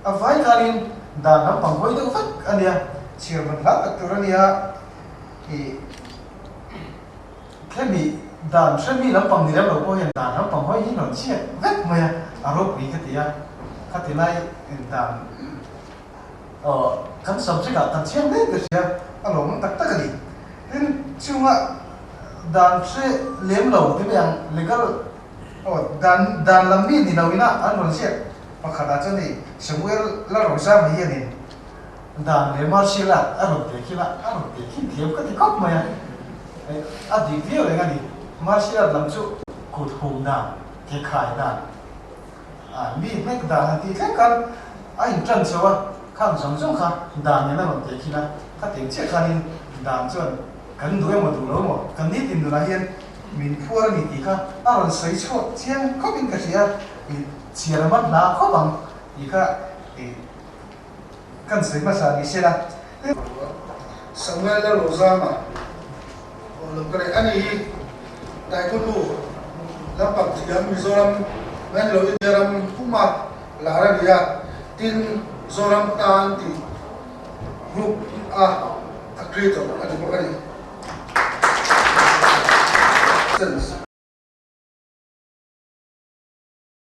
A vai khanin dan lampang hawi deuh vek a nia, chhiar man hla tak tur a nia, ih khemi dan hremi lampang ni lem lo pawh hian dan lampang hawi hi rawn chhiat vek mai a, a ropui ka ti a, khati lai dan aw kan subject ah kan chhiat mek ka hria, a lawmawm tak tak a ni. Tin, chunga dan hre lem lo ti mai ang legal Aw, dan dan lam mi ni lo ina an rawn ziak pakhat ah chuan hei Samuel Lalrozama hianin dan leh martial art a rawn teh khin a, a rawn teh khin thiam ka ti khawp mai a, a dik viau reng a ni. Martial art lam chu kut hum dan, ke khai dan, mi hnek dan han tih thleng khan a in tan chho a, khang zawng zawng kha dan nen a rawn teh khin a, khatiang chiah khanin dan chuan kan duh emaw duh lo emaw kan nitin nunah hian Min phuar a ni tih kha a rawn sawi chhuak chiang khawp in ka hria, i chhiar a man hna khawp ang tih kha i kan sawi hmasa ni se la. Samuel Lalrozama aw lo ka reh a ni hi Taekwondo lampang thiam Mizoram mai ni lo India ram puma lar a ni a, tin Zoram tan tih group a a creator a ni bawk a ni. Sense.